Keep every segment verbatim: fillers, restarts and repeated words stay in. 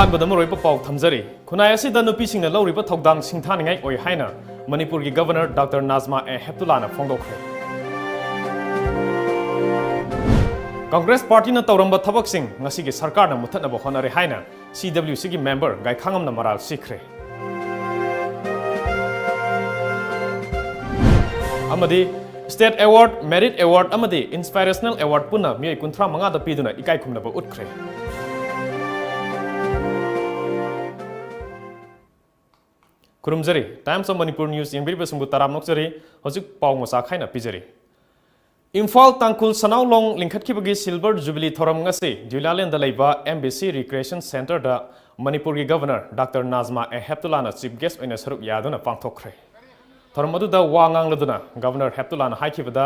ꯑꯍꯥꯟꯕꯗ ꯃꯔꯨꯑꯣꯏꯕ ꯄꯥꯎ ꯊꯝꯖꯔꯤ꯫ ꯈꯨꯟꯅꯥꯏ ꯑꯁꯤꯗ ꯅꯨꯄꯤꯁꯤꯡꯅ ꯂꯧꯔꯤꯕ ꯊꯧꯗꯥꯡ ꯁꯤꯡꯊꯥꯅꯤꯡꯉꯥꯏ ꯑꯣꯏ ꯍꯥꯏꯅ ꯃꯅꯤꯄꯨꯔꯒꯤ ꯒꯕꯔꯅꯔ ꯗꯥꯛꯇꯔ ꯅꯥꯖꯃꯥ ꯑꯦ ꯍꯦꯞꯇꯨꯂꯥꯅ ꯐꯣꯡꯗꯣꯛꯈ꯭ꯔꯦ꯫ ꯀꯪꯒ꯭ꯔꯦꯁ ꯄꯥꯔꯇꯤꯅ ꯇꯧꯔꯝꯕ ꯊꯕꯛꯁꯤꯡ ꯉꯁꯤꯒꯤ ꯁꯔꯀꯥꯔꯅ ꯃꯨꯊꯠꯅꯕ ꯍꯣꯠꯅꯔꯦ ꯍꯥꯏꯅ ꯁꯤ ꯗꯕ꯭ꯂꯤꯌꯨ ꯁꯤꯒꯤ ꯃꯦꯝꯕꯔ ꯒꯥꯏꯈꯥꯉꯝꯅ ꯃꯔꯥꯜ ꯁꯤꯈ꯭ꯔꯦ꯫ ꯑꯃꯗꯤ State Award, Merit Award ꯑꯃꯗꯤ Inspirational Award ꯄꯨꯟꯅ ꯃꯤꯑꯣꯏ ꯀꯨꯟꯊ꯭ꯔꯥ ꯃꯉꯥꯗ ꯄꯤꯗꯨꯅ ꯏꯀꯥꯏ ꯈꯨꯝꯅꯕ ꯎꯠꯈ꯭ꯔꯦ꯫ ꯈꯨꯔꯨꯝꯖꯔꯤ꯫ Times of Manipur News ꯌꯦꯡꯕꯤꯔꯤꯕꯁꯤꯡꯕꯨ ꯇꯔꯥꯝꯅ ꯑꯣꯛꯆꯔꯤ꯫ ꯍꯧꯖꯤꯛ ꯄꯥꯎ ꯃꯆꯥ ꯈꯥꯏꯅ ꯄꯤꯖꯔꯤ꯫ ꯏꯝꯐꯥꯜ ꯇꯥꯡꯈꯨꯜ ꯁꯅꯥꯎꯂꯣꯡ ꯂꯤꯡꯈꯠꯈꯤꯕꯒꯤ Silver Jubilee ꯊꯧꯔꯝ ꯉꯁꯤ ꯗ꯭ꯌꯨꯂꯥꯂꯦꯟꯗ ꯂꯩꯕ M B C Recreation Centreꯗ ꯃꯅꯤꯄꯨꯔꯒꯤ ꯒꯕꯔꯅꯔ ꯗꯥꯛꯇꯔ ꯅꯥꯖꯃꯥ ꯑꯦ ꯍꯦꯞꯇꯨꯂꯥꯅ Chief Guest ꯑꯣꯏꯅ ꯁꯔꯨꯛ ꯌꯥꯗꯨꯅ ꯄꯥꯡꯊꯣꯛꯈ꯭ꯔꯦ꯫ ꯊꯧꯔꯝ ꯑꯗꯨꯗ ꯋꯥ ꯉꯥꯡꯂꯗꯨꯅ ꯒꯕꯔꯅꯔ ꯍꯦꯞꯇꯨꯂꯥꯅ ꯍꯥꯏꯈꯤꯕꯗ,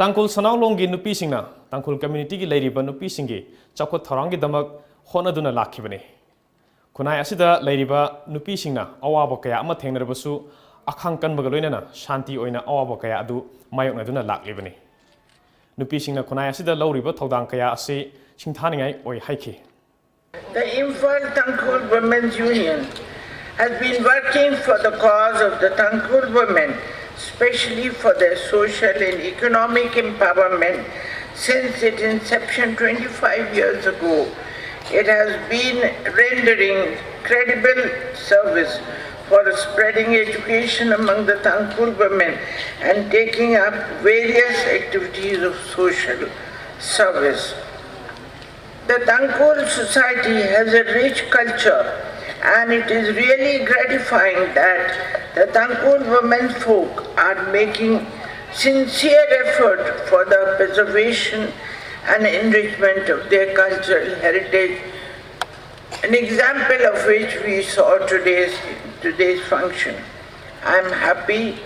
ꯇꯥꯡꯈꯨꯜ ꯁꯅꯥꯎꯂꯣꯡꯒꯤ ꯅꯨꯄꯤꯁꯤꯡꯅ ꯇꯥꯡꯈꯨꯜ communityꯒꯤ ꯂꯩꯔꯤꯕ ꯅꯨꯄꯤꯁꯤꯡꯒꯤ ꯆꯥꯎꯈꯠ ꯊꯧꯔꯥꯡꯒꯤꯗꯃꯛ ꯍꯣꯠꯅꯗꯨꯅ ꯂꯥꯛꯈꯤꯕꯅꯤ꯫ ꯈꯨꯟꯅꯥꯏ ꯑꯁꯤꯗ ꯂꯩꯔꯤꯕ ꯅꯨꯄꯤꯁꯤꯡꯅ ꯑꯋꯥꯕ ꯀꯌꯥ ꯑꯃ ꯊꯦꯡꯅꯔꯕꯁꯨ, ꯑꯈꯥꯡ ꯀꯟꯕꯒ ꯂꯣꯏꯅꯅ ꯁꯥꯟꯇꯤ ꯑꯣꯏꯅ ꯑꯋꯥꯕ ꯀꯌꯥ ꯑꯗꯨ ꯃꯥꯌꯣꯛꯅꯗꯨꯅ ꯂꯥꯛꯂꯤꯕꯅꯤ꯫ ꯅꯨꯄꯤꯁꯤꯡꯅ ꯈꯨꯟꯅꯥꯏ ꯑꯁꯤꯗ ꯂꯧꯔꯤꯕ ꯊꯧꯗꯥꯡ ꯀꯌꯥ ꯑꯁꯤ ꯁꯤꯡꯊꯥꯅꯤꯡꯉꯥꯏ ꯑꯣꯏ ꯍꯥꯏꯈꯤ꯫ The Imphal Tangkhul Women's Union has been working for the cause of the Tangkhul women, especially for their social and economic empowerment, since its inception twenty-five years ago. It has been rendering credible service for spreading education among the Tangkhul women and taking up various activities of social service. The Tangkhul society has a rich culture, and it is really gratifying that the Tangkhul women folk are making sincere effort for the preservation and enrichment of their cultural heritage, an example of which we saw today's, today's function. I am happy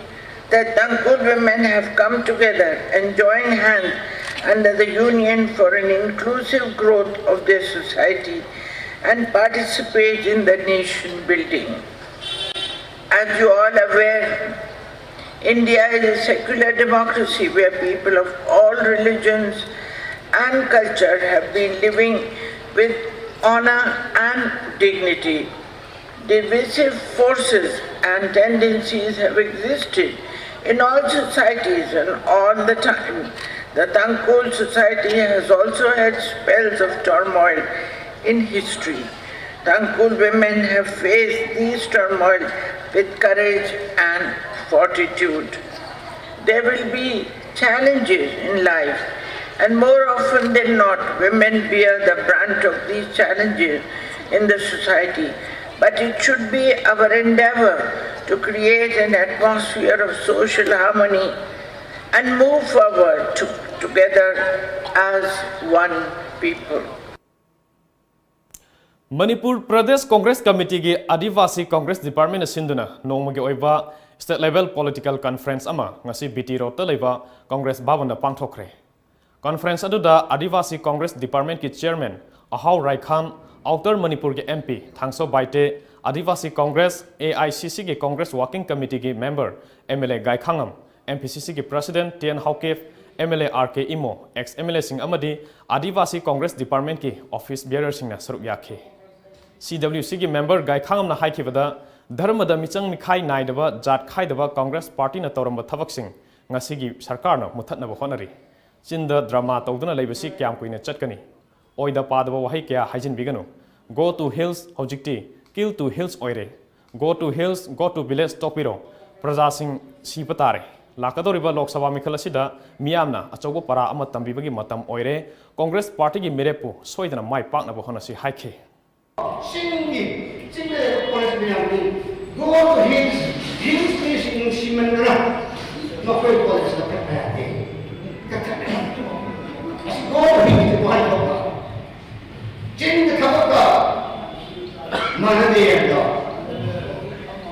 that Tangkhul women have come together and joined hands under the Union for an inclusive growth of their society and participate in the nation building. As you all aware, India is a secular democracy where people of all religions and culture have been living with honor and dignity. Divisive forces and tendencies have existed in all societies and all the time. The Tangkhul society has also had spells of turmoil in history. Tangkhul women have faced these turmoil with courage and fortitude. There will be challenges in life, and more often than not, women bear the brunt of these challenges in the society. But it should be our endeavor to create an atmosphere of social harmony and move forward to, together as one people. Manipur Pradesh Congress ꯀꯃꯤꯇꯤꯒꯤ ꯑꯥꯗꯤꯕꯥꯁꯤ Congress ꯗꯤꯄꯥꯔꯠꯃꯦꯟꯅ ꯁꯤꯟꯗꯨꯅ ꯅꯣꯡꯃꯒꯤ ꯑꯣꯏꯕ state level political conference ꯑꯃ ꯉꯁꯤ B T ꯔꯣꯗꯇ ꯂꯩꯕ Congress ꯚꯕꯟꯗ ꯄꯥꯡꯊꯣꯛꯈ꯭ꯔꯦ꯫ Conference ꯑꯗꯨꯗ ꯑꯥꯗꯤꯕꯥꯁꯤ ꯀꯣꯡꯒ꯭ꯔꯦꯁ ꯗꯤꯄꯥꯔꯠꯃꯦꯟꯀꯤ chairman ꯑꯍꯥꯎ ꯔꯥꯏꯈꯥꯝ, ꯑꯥꯎꯇꯔ ꯃꯅꯤꯄꯨꯔꯒꯤ M P Thangso Baite, Adivasi Congress, A I C ꯁꯤꯒꯤ ꯀꯣꯡꯒ꯭ꯔꯦꯁ ꯋꯥꯔꯀꯤꯡ ꯀꯃꯤꯇꯤꯒꯤ member M L A Gaikhangam, M P C ꯁꯤꯒꯤ president T N Haokip, M L A R K Imo, ex M L ꯑꯦꯁꯤꯡ ꯑꯃꯗꯤ ꯑꯥꯗꯤꯕꯥꯁꯤ ꯀꯣꯡꯒ꯭ꯔꯦꯁ ꯗꯤꯄꯥꯔꯠꯃꯦꯟꯀꯤ ꯑꯣꯐꯤꯁ ꯕꯤꯌꯔꯔꯁꯤꯡꯅ ꯁꯔꯨꯛ ꯌꯥꯈꯤ꯫ ꯁꯤ ꯗꯕ꯭ꯂꯤꯎ ꯁꯤꯒꯤ ꯃꯦꯝꯕꯔ ꯒꯥꯏꯈꯥꯉꯝꯅ ꯍꯥꯏꯈꯤꯕꯗ, ꯙꯔꯃꯗ ꯃꯤꯆꯪ ꯃꯤꯈꯥꯏ ꯅꯥꯏꯗꯕ, ꯖꯥꯠ ꯈꯥꯏꯗꯕ ꯀꯣꯡꯒ꯭ꯔꯦꯁ ꯄꯥꯔꯇꯤꯅ ꯇꯧꯔꯝꯕ ꯊꯕꯛꯁꯤꯡ ꯉꯁꯤꯒꯤ ꯁꯔꯀꯥꯔꯅ ꯃꯨꯊꯠꯅꯕ ꯍꯣꯠꯅꯔꯤ꯫ ꯆꯤꯟꯗ ꯗ꯭ꯔꯃꯥ ꯇꯧꯗꯨꯅ ꯂꯩꯕꯁꯤ ꯀꯌꯥꯝ ꯀꯨꯏꯅ ꯆꯠꯀꯅꯤ? ꯑꯣꯏꯗ ꯄꯥꯗꯕ ꯋꯥꯍꯩ ꯀꯌꯥ ꯍꯥꯏꯖꯤꯟꯕꯤꯒꯅꯨ꯫ Go to hills ꯍꯧꯖꯤꯛꯇꯤ kill to hills ꯑꯣꯏꯔꯦ꯫ Go to hills, go to village ꯇꯣꯛꯄꯤꯔꯣ꯫ ꯄ꯭ꯔꯖꯥꯁꯤꯡ ꯁꯤꯕ ꯇꯥꯔꯦ꯫ ꯂꯥꯛꯀꯗꯧꯔꯤꯕ ꯂꯣꯛ ꯁꯚꯥ ꯃꯤꯈꯜ ꯑꯁꯤꯗ ꯃꯤꯌꯥꯝꯅ ꯑꯆꯧꯕ ꯄꯔꯥ ꯑꯃ ꯇꯝꯕꯤꯕꯒꯤ ꯃꯇꯝ ꯑꯣꯏꯔꯦ꯫ ꯀꯣꯡꯒ꯭ꯔꯦꯁ ꯄꯥꯔꯇꯤꯒꯤ ꯃꯤꯔꯦꯞꯄꯨ ꯁꯣꯏꯗꯅ ꯃꯥꯏ ꯄꯥꯛꯅꯕ ꯍꯣꯠꯅꯁꯤ ꯍꯥꯏꯈꯤ꯫ ꯆꯤꯡꯒꯤ ꯆꯤꯡꯗ ꯂꯩꯕ ꯀꯣꯂꯦꯖ ꯃꯌꯥꯝꯗꯤ go to hills, hills ꯃꯤꯁꯤꯡ ꯅꯨꯡꯁꯤꯃꯟꯗꯅ ꯃꯈꯣꯏ ꯀꯣꯂꯦꯖ ꯀꯛꯊꯠꯄ ꯌꯥꯗꯦ꯫ ꯀꯛꯊꯠꯄ ꯌꯥꯗꯦ꯫ ꯑꯁꯤ go to hillsꯇꯕꯨ ꯍꯥꯏꯗꯣꯛꯄ꯫ ꯆꯤꯡꯗ ꯊꯕꯛꯀ ꯃꯥꯟꯅꯗꯦ ꯍꯥꯏꯕꯗꯣ꯫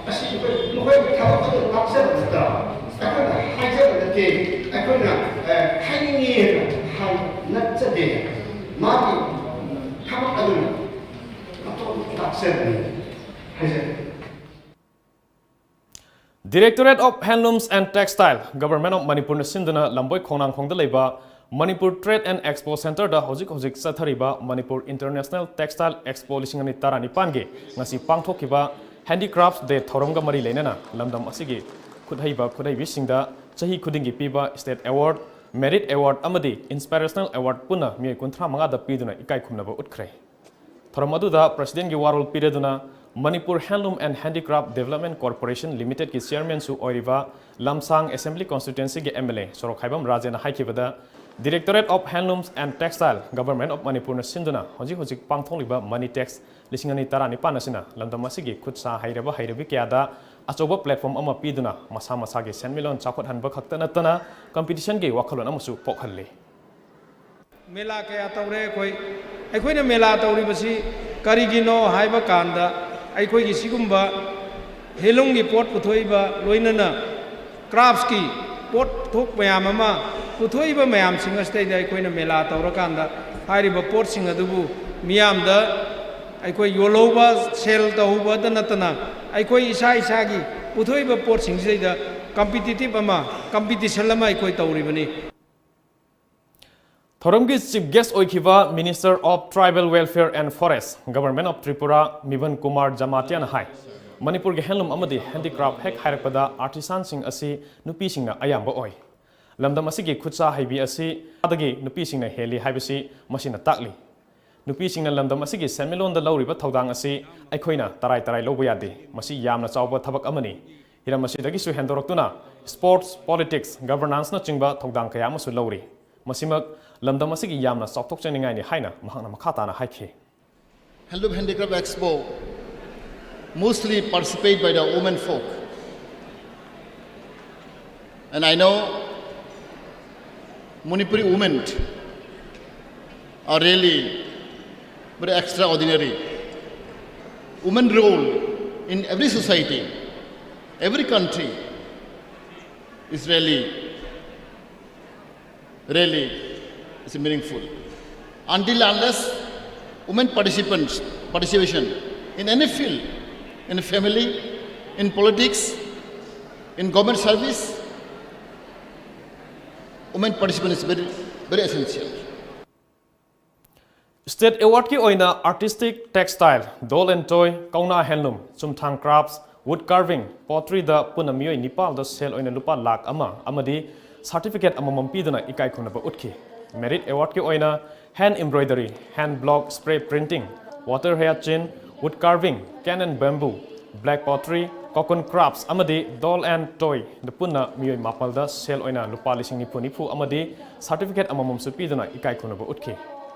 ꯑꯁꯤ ꯑꯩꯈꯣꯏ ꯃꯈꯣꯏ ꯊꯕꯛ ꯑꯗꯨ ꯇꯥꯛꯆꯕ ꯅꯠꯇ꯭ꯔꯥ? ꯑꯩꯈꯣꯏꯅ ꯍꯥꯏꯖꯕ ꯅꯠꯇꯦ꯫ ꯑꯩꯈꯣꯏꯅ ꯍꯥꯏꯅꯤꯡꯉꯤ ꯍꯥꯏꯅ ꯍꯥꯏ ꯅꯠꯆꯗꯦ꯫ ꯃꯥꯒꯤ ꯊꯕꯛ ꯑꯗꯨꯅ ꯑꯇꯣꯞꯄ ꯇꯥꯛꯆꯕꯅꯤ ꯍꯥꯏꯖꯔꯤ꯫ Directorate of Handlooms and Textile, Government of ꯃꯅꯤꯄꯨꯔꯅ ꯁꯤꯟꯗꯨꯅ ꯂꯝꯕꯣꯏ ꯈꯣꯡꯅꯥꯡꯈꯣꯡꯗ ꯂꯩꯕ ꯃꯅꯤꯄꯨꯔ Trade and Expo Centreꯗ ꯍꯧꯖꯤꯛ ꯍꯧꯖꯤꯛ ꯆꯠꯊꯔꯤꯕ ꯃꯅꯤꯄꯨꯔ International Textile Expo ꯂꯤꯁꯤꯡ ꯑꯅꯤ ꯇꯔꯥꯅꯤꯄꯥꯟꯒꯤ ꯉꯁꯤ ꯄꯥꯡꯊꯣꯛꯈꯤꯕ Handicrafts Day ꯊꯧꯔꯝꯒ ꯃꯔꯤ ꯂꯩꯅꯅ ꯂꯝꯗꯝ ꯑꯁꯤꯒꯤ ꯈꯨꯠꯍꯩꯕ ꯈꯨꯠꯍꯩꯕꯤꯁꯤꯡꯗ ꯆꯍꯤ ꯈꯨꯗꯤꯡꯒꯤ ꯄꯤꯕ State Award, Merit Award ꯑꯃꯗꯤ Inspirational Award ꯄꯨꯟꯅ ꯃꯤꯑꯣꯏ ꯀꯨꯟꯊ꯭ꯔꯥ ꯃꯉꯥꯗ ꯄꯤꯗꯨꯅ ꯏꯀꯥꯏ ꯈꯨꯝꯅꯕ ꯎꯠꯈ꯭ꯔꯦ꯫ ꯊꯧꯔꯝ ꯑꯗꯨꯗ Presidentꯀꯤ ꯋꯥꯔꯣꯜ ꯄꯤꯔꯗꯨꯅ Manipur Handloom and Handicraft Development Corporation Limitedꯀꯤ Chairmanꯁꯨ ꯑꯣꯏꯔꯤꯕ ꯂꯝꯁꯥꯡ Assembly Constituencyꯒꯤ MLA Sorokhaibam ꯔꯥꯖꯦꯟꯅ ꯍꯥꯏꯈꯤꯕꯗ, Directorate of Handlooms and Textile, Government of Manipurꯅ ꯁꯤꯟꯗꯨꯅ ꯍꯧꯖꯤꯛ ꯍꯧꯖꯤꯛ ꯄꯥꯡꯊꯣꯛꯂꯤꯕ Money Text ꯂꯤꯁꯤꯡ ꯑꯅꯤ ꯇꯔꯥꯅꯤꯄꯥꯟ ꯑꯁꯤꯅ ꯂꯝꯗꯝ ꯑꯁꯤꯒꯤ ꯈꯨꯠ ꯁꯥ ꯍꯩꯔꯕ ꯍꯩꯔꯕꯤ ꯀꯌꯥꯗ ꯑꯆꯧꯕ platform ꯑꯃ ꯄꯤꯗꯨꯅ ꯃꯁꯥ ꯃꯁꯥꯒꯤ ꯁꯦꯟꯃꯤꯠꯂꯣꯟ ꯆꯥꯎꯈꯠꯍꯟꯕ ꯈꯛꯇ ꯅꯠꯇꯅ competitionꯒꯤ ꯋꯥꯈꯜꯂꯣꯟ ꯑꯃꯁꯨ ꯄꯣꯛꯍꯜꯂꯤ꯫ ꯃꯦꯂꯥ ꯀꯌꯥ ꯇꯧꯔꯦ ꯑꯩꯈꯣꯏ꯫ ꯑꯩꯈꯣꯏꯅ ꯃꯦꯂꯥ ꯇꯧꯔꯤꯕꯁꯤ ꯀꯔꯤꯒꯤꯅꯣ ꯍꯥꯏꯕ ꯀꯥꯟꯗ, ꯑꯩꯈꯣꯏꯒꯤ ꯁꯤꯒꯨꯝꯕ handloomꯒꯤ ꯄꯣꯠ ꯄꯨꯊꯣꯛꯏꯕ, ꯂꯣꯏꯅꯅ craftꯀꯤ ꯄꯣꯠꯊꯣꯛ ꯃꯌꯥꯝ ꯑꯃ ꯄꯨꯊꯣꯛꯏꯕ ꯃꯌꯥꯝꯁꯤꯡ ꯑꯁꯤꯗꯩꯗ ꯑꯩꯈꯣꯏꯅ ꯃꯦꯂꯥ ꯇꯧꯔꯀꯥꯟꯗ ꯍꯥꯏꯔꯤꯕ ꯄꯣꯠꯁꯤꯡ ꯑꯗꯨꯕꯨ ꯃꯤꯌꯥꯝꯗ ꯑꯩꯈꯣꯏ ꯌꯣꯜꯍꯧꯕ, sale ꯇꯧꯍꯧꯕꯗ ꯅꯠꯇꯅ, ꯑꯩꯈꯣꯏ ꯏꯁꯥ ꯏꯁꯥꯒꯤ ꯄꯨꯊꯣꯛꯏꯕ ꯄꯣꯠꯁꯤꯡꯁꯤꯗꯩꯗ competitive ꯑꯃ, competition ꯑꯃ ꯑꯩꯈꯣꯏ ꯇꯧꯔꯤꯕꯅꯤ꯫ ꯊꯧꯔꯝꯒꯤ Chief Guest ꯑꯣꯏꯈꯤꯕ Minister of Tribal Welfare and Forest, Government of Tripura, ꯃꯤꯕꯟ Kumar ꯖꯃꯥꯇꯤꯌꯥꯅ ꯍꯥꯏ, ꯃꯅꯤꯄꯨꯔꯒꯤ handloom ꯑꯃꯗꯤ handicraft ꯍꯦꯛ ꯍꯥꯏꯔꯛꯄꯗ artisanꯁꯤꯡ ꯑꯁꯤ ꯅꯨꯄꯤꯁꯤꯡꯅ ꯑꯌꯥꯝꯕ ꯑꯣꯏ꯫ ꯂꯝꯗꯝ ꯑꯁꯤꯒꯤ ꯈꯨꯠꯁꯥ ꯍꯩꯕꯤ ꯑꯁꯤ ꯑꯗꯒꯤ ꯅꯨꯄꯤꯁꯤꯡꯅ ꯍꯦꯜꯂꯤ ꯍꯥꯏꯕꯁꯤ ꯃꯁꯤꯅ ꯇꯥꯛꯂꯤ꯫ ꯅꯨꯄꯤꯁꯤꯡꯅ ꯂꯝꯗꯝ ꯑꯁꯤꯒꯤ ꯁꯦꯟꯃꯤꯠꯂꯣꯟꯗ ꯂꯧꯔꯤꯕ ꯊꯧꯗꯥꯡ ꯑꯁꯤ ꯑꯩꯈꯣꯏꯅ ꯇꯔꯥꯏ ꯇꯔꯥꯏ ꯂꯧꯕ ꯌꯥꯗꯦ꯫ ꯃꯁꯤ ꯌꯥꯝꯅ ꯆꯥꯎꯕ ꯊꯕꯛ ꯑꯃꯅꯤ꯫ ꯍꯤꯔꯝ ꯑꯁꯤꯗꯒꯤꯁꯨ ꯍꯦꯟꯗꯣꯔꯛꯇꯨꯅ sports, politics, governanceꯅꯆꯤꯡꯕ ꯊꯧꯗꯥꯡ ꯀꯌꯥ ꯑꯃꯁꯨ ꯂꯧꯔꯤ꯫ ꯃꯁꯤꯃꯛ ꯂꯝꯗꯝ ꯑꯁꯤꯒꯤ ꯌꯥꯝꯅ ꯆꯥꯎꯊꯣꯛꯆꯅꯤꯡꯉꯥꯏꯅꯤ ꯍꯥꯏꯅ ꯃꯍꯥꯛꯅ ꯃꯈꯥ ꯇꯥꯅ ꯍꯥꯏꯈꯤ꯫ Handloom Handicraft Expo mostly participate by the women folk. And I know Manipuri women are really very extraordinary. Women role in every society, every country is really, really is meaningful. Until unless women participants, participation in any field, in family, in politics, in government service, Women participation is very, very essential. State Award ꯀꯤ ꯑꯣꯏꯅ Artistic Textile, Doll and Toy, Kauna Handloom, Chumthang Crafts, Wood Carving, Pottery ꯗ ꯄꯨꯟꯅ ꯃꯤꯑꯣꯏ ꯅꯤꯄꯥꯜꯗ ꯁꯦꯜ ꯑꯣꯏꯅ ꯂꯨꯄꯥ ꯂꯥꯈ ꯑꯃ ꯑꯃꯗꯤ certificate ꯑꯃꯃꯝ ꯄꯤꯗꯨꯅ ꯏꯀꯥꯏ ꯈꯨꯝꯅꯕ ꯎꯠꯈꯤ꯫ Merit Award ꯀꯤ ꯑꯣꯏꯅ Hand Embroidery, Hand Block, Spray Printing, Water Hyacinth, Wood Carving, Cane and Bamboo, Black Pottery, Cocoon Crafts ꯑꯃꯗꯤ Doll and Toy ꯗ ꯄꯨꯟꯅ ꯃꯤꯑꯣꯏ ꯃꯥꯄꯜꯗ ꯁꯦꯜ ꯑꯣꯏꯅ ꯂꯨꯄꯥ ꯂꯤꯁꯤꯡ ꯅꯤꯐꯨ ꯅꯤꯐꯨ ꯑꯃꯗꯤ certificate ꯑꯃꯃꯝꯁꯨ ꯄꯤꯗꯨꯅ ꯏꯀꯥꯏ ꯈꯨꯝꯅꯕ ꯎꯠꯈꯤ꯫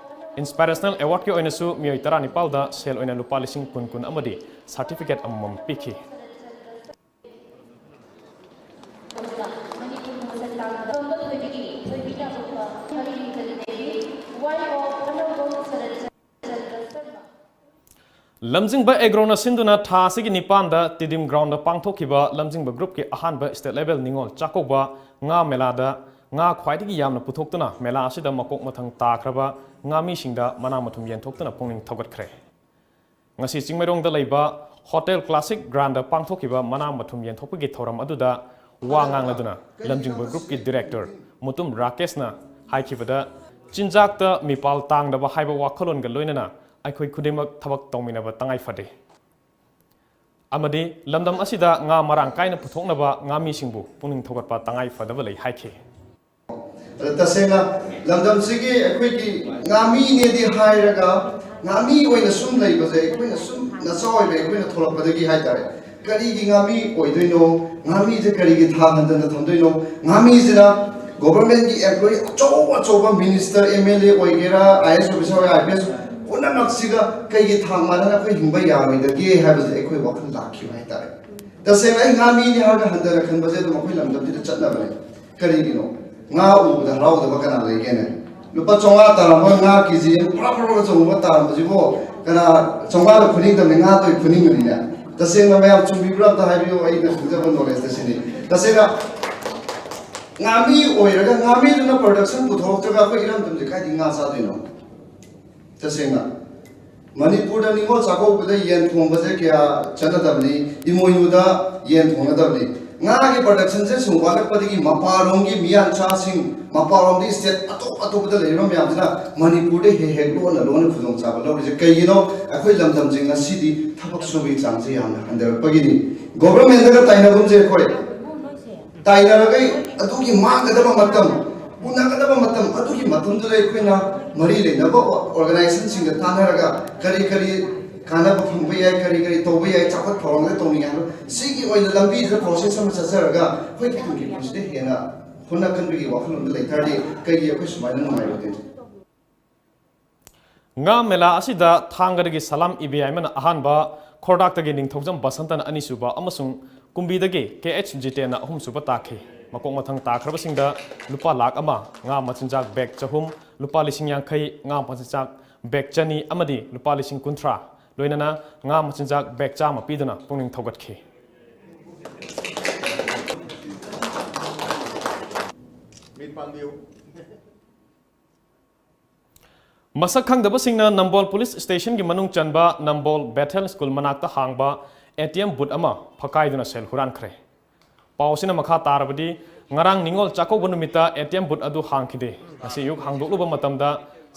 Inspirational Award ꯀꯤ ꯑꯣꯏꯅꯁꯨ ꯃꯤꯑꯣꯏ ꯇꯔꯥꯅꯤꯄꯥꯜꯗ ꯁꯦꯜ ꯑꯣꯏꯅ ꯂꯨꯄꯥ ꯂꯤꯁꯤꯡ ꯀꯨꯟ ꯀꯨꯟ ꯑꯃꯗꯤ certificate ꯑꯃꯃꯝ ꯄꯤꯈꯤ꯫ ꯂꯝꯖꯤꯡꯕ ꯑꯦꯒ꯭ꯔꯣꯅ ꯁꯤꯟꯗꯨꯅ ꯊꯥ ꯑꯁꯤꯒꯤ ꯅꯤꯄꯥꯟꯗ ꯇꯤꯗꯤꯝ ꯒ꯭ꯔꯥꯎꯟꯗ ꯄꯥꯡꯊꯣꯛꯈꯤꯕ ꯂꯝꯖꯤꯡꯕ ꯒ꯭ꯔꯨꯞꯀꯤ ꯑꯍꯥꯟꯕ state level ꯅꯤꯉꯣꯜ ꯆꯥꯛꯀꯧꯕ ꯉꯥ ꯃꯦꯂꯥꯗ ꯉꯥ ꯈ꯭ꯋꯥꯏꯗꯒꯤ ꯌꯥꯝꯅ ꯄꯨꯊꯣꯛꯇꯨꯅ ꯃꯦꯂꯥ ꯑꯁꯤꯗ ꯃꯀꯣꯛ ꯃꯊꯪ ꯇꯥꯈ꯭ꯔꯕ ꯉꯥꯃꯤꯁꯤꯡꯗ ꯃꯅꯥ ꯃꯊꯨꯝ ꯌꯦꯟꯊꯣꯛꯇꯨꯅ ꯄꯨꯛꯅꯤꯡ ꯊꯧꯒꯠꯈ꯭ꯔꯦ꯫ ꯉꯁꯤ ꯆꯤꯡꯃꯩꯔꯣꯡꯗ ꯂꯩꯕ Hotel Classic Grandꯗ ꯄꯥꯡꯊꯣꯛꯈꯤꯕ ꯃꯅꯥ ꯃꯊꯨꯝ ꯌꯦꯟꯊꯣꯛꯄꯒꯤ ꯊꯧꯔꯝ ꯑꯗꯨꯗ ꯋꯥ ꯉꯥꯡꯂꯗꯨꯅ ꯂꯝꯖꯤꯡꯕ ꯒ꯭ꯔꯨꯞꯀꯤ ꯗꯤꯔꯦꯛꯇꯔ ꯃꯨꯇꯨꯝ ꯔꯥꯀꯦꯁꯅ ꯍꯥꯏꯈꯤꯕꯗ, ꯆꯤꯟꯖꯥꯛꯇ ꯃꯤꯄꯥꯜ ꯇꯥꯡꯗꯕ ꯍꯥꯏꯕ ꯋꯥꯈꯜꯂꯣꯟꯒ ꯂꯣꯏꯅꯅ ꯑꯩꯈꯣꯏ ꯈꯨꯗꯤꯡꯃꯛ ꯊꯕꯛ ꯇꯧꯃꯤꯟꯅꯕ ꯇꯉꯥꯏ ꯐꯗꯦ ꯑꯃꯗꯤ ꯂꯝꯗꯝ ꯑꯁꯤꯗ ꯉꯥ ꯃꯔꯥꯡ ꯀꯥꯏꯅ ꯄꯨꯊꯣꯛꯅꯕ ꯉꯥꯃꯤꯁꯤꯡꯕꯨ ꯄꯨꯛꯅꯤꯡ ꯊꯧꯒꯠꯄ ꯇꯉꯥꯏ ꯐꯗꯕ ꯂꯩ ꯍꯥꯏꯈꯤ꯫ ꯑꯗ ꯇꯁꯦꯡꯅ ꯂꯝꯗꯝꯁꯤꯒꯤ ꯑꯩꯈꯣꯏꯒꯤ ꯉꯥꯃꯤꯅꯦꯗꯤ ꯍꯥꯏꯔꯒ ꯉꯥꯃꯤ ꯑꯣꯏꯅ ꯁꯨꯝ ꯂꯩꯕꯁꯦ ꯑꯩꯈꯣꯏꯅ ꯁꯨꯝ ꯅꯆꯥ ꯑꯣꯏꯕ ꯑꯩꯈꯣꯏꯅ ꯊꯣꯛꯂꯛꯄꯗꯒꯤ ꯍꯥꯏꯇꯥꯔꯦ꯫ ꯀꯔꯤꯒꯤ ꯉꯥꯃꯤ ꯑꯣꯏꯗꯣꯏꯅꯣ? ꯉꯥꯃꯤꯁꯦ ꯀꯔꯤꯒꯤ ꯊꯥ ꯍꯟꯗꯅ ꯊꯝꯗꯣꯏꯅꯣ? ꯉꯥꯃꯤꯁꯤꯅ ꯒꯣꯚꯔꯟꯃꯦꯟꯠꯀꯤ ꯑꯦꯝꯄ꯭ꯂꯣꯌꯤ ꯑꯆꯧ ꯑꯆꯧꯕ ꯃꯤꯅꯤꯁꯇꯔ, ꯑꯦꯝ ꯑꯦꯜ ꯑꯦ ꯑꯣꯏꯒꯦꯔꯥ, ꯑꯥꯏ ꯑꯦꯁ ꯑꯣꯐꯤꯁꯥꯔ ꯑꯣꯏꯒꯦꯔꯥ, ꯑꯥꯏ ꯄꯤ ꯑꯦꯁ ꯄꯨꯝꯅꯃꯛꯁꯤꯒ ꯀꯩꯒꯤ ꯊꯥꯛ ꯃꯥꯟꯅꯅ ꯑꯩꯈꯣꯏ ꯍꯤꯡꯕ ꯌꯥꯔꯣꯏꯗꯒꯦ ꯍꯥꯏꯕꯁꯦ ꯑꯩꯈꯣꯏ ꯋꯥꯈꯜ ꯂꯥꯛꯈꯤꯕ ꯍꯥꯏꯇꯥꯔꯦ꯫ ꯇꯁꯦꯡꯅ ꯑꯩ ꯉꯥꯃꯤꯅꯤ ꯍꯥꯏꯔꯒ ꯍꯟꯊꯅ ꯈꯟꯕꯁꯦ ꯑꯗꯨꯝ ꯑꯩꯈꯣꯏ ꯂꯝꯗꯝꯁꯤꯗ ꯆꯠꯅꯕꯅꯦ꯫ ꯀꯔꯤꯒꯤꯅꯣ? ꯉꯥ ꯎꯕꯗ ꯍꯔꯥꯎꯗꯕ ꯀꯅꯥ ꯂꯩꯒꯦꯅꯦ? ꯂꯨꯄꯥ ꯆꯥꯝꯃꯉꯥ ꯇꯥꯔꯝꯕ ꯉꯥ ꯀꯦ ꯖꯤ ꯑꯃ ꯄꯨꯔꯥ ꯄꯨꯔꯥ ꯑꯆꯧꯕ ꯇꯥꯔꯝꯕꯁꯤꯕꯨ ꯀꯅꯥ ꯆꯥꯝꯃꯉꯥꯗ ꯈꯨꯅꯤꯡꯗꯕꯅꯤ, ꯉꯥ ꯇꯣꯏ ꯈꯨꯅꯤꯡꯕꯅꯤꯅꯦ? ꯇꯁꯦꯡꯅ ꯃꯌꯥꯝ ꯆꯨꯝꯕꯤꯕ꯭ꯔꯥ ꯑꯝꯇ ꯍꯥꯏꯕꯤꯌꯨ, ꯑꯩꯅ ꯈꯪꯖꯕ ꯅꯣꯂꯦꯖꯇ ꯁꯤꯅꯤ꯫ ꯇꯁꯦꯡꯅ ꯉꯥꯃꯤ ꯑꯣꯏꯔꯒ ꯉꯥꯃꯤꯗꯨꯅ ꯄ꯭ꯔꯗꯛꯁꯟ ꯄꯨꯊꯣꯔꯛꯇ꯭ꯔꯒ ꯑꯩꯈꯣꯏ ꯏꯔꯝꯗꯝꯁꯦ ꯀꯥꯏꯗꯒꯤ ꯉꯥ ꯆꯥꯗꯣꯏꯅꯣ? ꯇꯁꯦꯡꯅ ꯃꯅꯤꯄꯨꯔꯗ ꯅꯤꯉꯣꯜ ꯆꯥꯛꯀꯧꯕꯗ ꯌꯦꯟ ꯊꯣꯡꯕꯁꯦ ꯀꯌꯥ ꯆꯠꯅꯗꯕꯅꯤ, ꯏꯃꯣꯏꯅꯨꯗ ꯌꯦꯟ ꯊꯣꯡꯅꯗꯕꯅꯤ꯫ ꯉꯥꯒꯤ ꯄ꯭ꯔꯗꯛꯁꯟꯁꯦ ꯁꯨꯝ ꯋꯥꯠꯂꯛꯄꯗꯒꯤ ꯃꯄꯥꯟꯂꯣꯝꯒꯤ ꯃꯤꯌꯥꯟꯆꯥꯁꯤꯡ, ꯃꯄꯥꯟꯂꯣꯝꯗꯒꯤ ꯁ꯭ꯇꯦꯠ ꯑꯇꯣꯞ ꯑꯇꯣꯞꯄꯗ ꯂꯩꯔꯤꯕ ꯃꯌꯥꯝꯁꯤꯅ ꯃꯅꯤꯄꯨꯔꯗ ꯍꯦꯛ ꯍꯦꯛ ꯂꯣꯟꯅ ꯂꯣꯟꯅ ꯈꯨꯗꯣꯡꯆꯥꯕ ꯂꯧꯔꯤꯁꯦ ꯀꯩꯒꯤꯅꯣ? ꯑꯩꯈꯣꯏ ꯂꯝꯗꯝꯁꯦ ꯉꯁꯤꯗꯤ ꯊꯕꯛ ꯁꯨꯕꯒꯤ ꯆꯥꯡꯁꯦ ꯌꯥꯝꯅ ꯍꯟꯊꯔꯛꯄꯒꯤꯅꯤ꯫ ꯒꯣꯚꯔꯟꯃꯦꯟꯠꯇꯒ ꯇꯥꯏꯅꯒꯨꯝꯁꯦ ꯑꯩꯈꯣꯏ꯫ ꯇꯥꯏꯅꯔꯒ ꯑꯗꯨꯒꯤ ꯃꯥꯡꯒꯗꯕ ꯃꯇꯝ, ꯎꯅꯒꯗꯕ ꯃꯇꯝ, ꯑꯗꯨꯒꯤ ꯃꯇꯝꯗꯨꯗ ꯑꯩꯈꯣꯏꯅ ꯃꯔꯤ ꯂꯩꯅꯕ ꯑꯣꯔꯒꯅꯥꯏꯖꯦꯁꯟꯁꯤꯡꯒ ꯇꯥꯟꯅꯔꯒ ꯀꯔꯤ ꯀꯔꯤ ꯀꯥꯟꯅꯕ ꯐꯪꯕ ꯌꯥꯏ, ꯀꯔꯤ ꯀꯔꯤ ꯇꯧꯕ ꯌꯥꯏ, ꯆꯥꯎꯈꯠ ꯊꯧꯔꯥꯡꯗ ꯇꯧꯅꯤꯡꯉꯥꯏ ꯍꯥꯏꯕ, ꯁꯤꯒꯤ ꯑꯣꯏꯅ ꯂꯝꯕꯤꯁꯤꯗ ꯄ꯭ꯔꯣꯁꯦꯁ ꯑꯃ ꯆꯠꯆꯔꯒ ꯑꯩꯈꯣꯏꯒꯤ ꯇꯨꯡꯒꯤ ꯄꯨꯟꯁꯤꯗ ꯍꯦꯟꯅ ꯍꯣꯠꯅ ꯀꯟꯕꯒꯤ ꯋꯥꯈꯜꯂꯣꯟꯗ ꯂꯩ ꯇꯥꯔꯗꯤ ꯀꯩꯒꯤ ꯑꯩꯈꯣꯏ ꯁꯨꯃꯥꯏꯅ ꯅꯨꯡꯉꯥꯏꯔꯣꯏꯗꯣꯏꯅꯣ? ꯉꯥ ꯃꯦꯂꯥ ꯑꯁꯤꯗ ꯊꯥꯡꯒꯗꯒꯤ ꯁꯂꯥꯝ ꯏꯕꯦꯌꯥꯏꯃꯅ ꯑꯍꯥꯟꯕ, ꯈꯣꯔꯗꯥꯛꯇꯒꯤ ꯅꯤꯡꯊꯧꯖꯝ ꯕꯁꯟꯇꯅ ꯑꯅꯤꯁꯨꯕ ꯑꯃꯁꯨꯡ ꯀꯨꯝꯕꯤꯗꯒꯤ ꯀꯦ ꯑꯩꯆ ꯖꯤꯇꯦꯟꯅ ꯑꯍꯨꯝꯁꯨꯕ ꯇꯥꯈꯤ꯫ ꯃꯀꯣꯛ ꯃꯊꯪ ꯇꯥꯈ꯭ꯔꯕꯁꯤꯡꯗ ꯂꯨꯄꯥ ꯂꯥꯈ ꯑꯃ, ꯉꯥ ꯃꯆꯤꯟꯖꯥꯛ ꯕꯦꯒ ꯆꯍꯨꯝ, ꯂꯨꯄꯥ ꯂꯤꯁꯤꯡ ꯌꯥꯡꯈꯩ, ꯉꯥ ꯃꯆꯤꯟꯖꯥꯛ ꯕꯦꯒ ꯆꯅꯤ ꯑꯃꯗꯤ ꯂꯨꯄꯥ ꯂꯤꯁꯤꯡ ꯀꯨꯟꯊ꯭ꯔꯥ, ꯂꯣꯏꯅꯅ ꯉꯥ ꯃꯆꯤꯟꯖꯥꯛ ꯕꯦꯒ ꯆꯥꯝꯃ ꯄꯤꯗꯨꯅ ꯄꯨꯛꯅꯤꯡ ꯊꯧꯒꯠꯈꯤ꯫ ꯃꯁꯛ ꯈꯪꯗꯕꯁꯤꯡꯅ ꯅꯝꯕꯣꯜ ꯄꯨꯂꯤꯁ ꯁ꯭ꯇꯦꯁꯟꯒꯤ ꯃꯅꯨꯡ ꯆꯟꯕ ꯅꯝꯕꯣꯜ ꯕꯦꯊꯦꯜ ꯁ꯭ꯀꯨꯜ ꯃꯅꯥꯛꯇ ꯍꯥꯡꯕ ꯑꯦ ꯇꯤ ꯑꯦꯝ ꯕꯨꯠ ꯑꯃ ꯐꯛꯀꯥꯏꯗꯨꯅ ꯁꯦꯜ ꯍꯨꯔꯥꯟꯈ꯭ꯔꯦ꯫ ꯄꯥꯎ ꯑꯁꯤꯅ ꯃꯈꯥ ꯇꯥꯔꯕꯗꯤ, ꯉꯔꯥꯡ ꯅꯤꯉꯣꯜ ꯆꯥꯛꯀꯧꯕ ꯅꯨꯃꯤꯠꯇ ꯑꯦ ꯇꯤ ꯑꯦꯝ ꯕꯨꯠ ꯑꯗꯨ ꯍꯥꯡꯈꯤꯗꯦ꯫ ꯉꯁꯤ ꯑꯌꯨꯛ ꯍꯥꯡꯗꯣꯛꯂꯨꯕ ꯃꯇꯝꯗ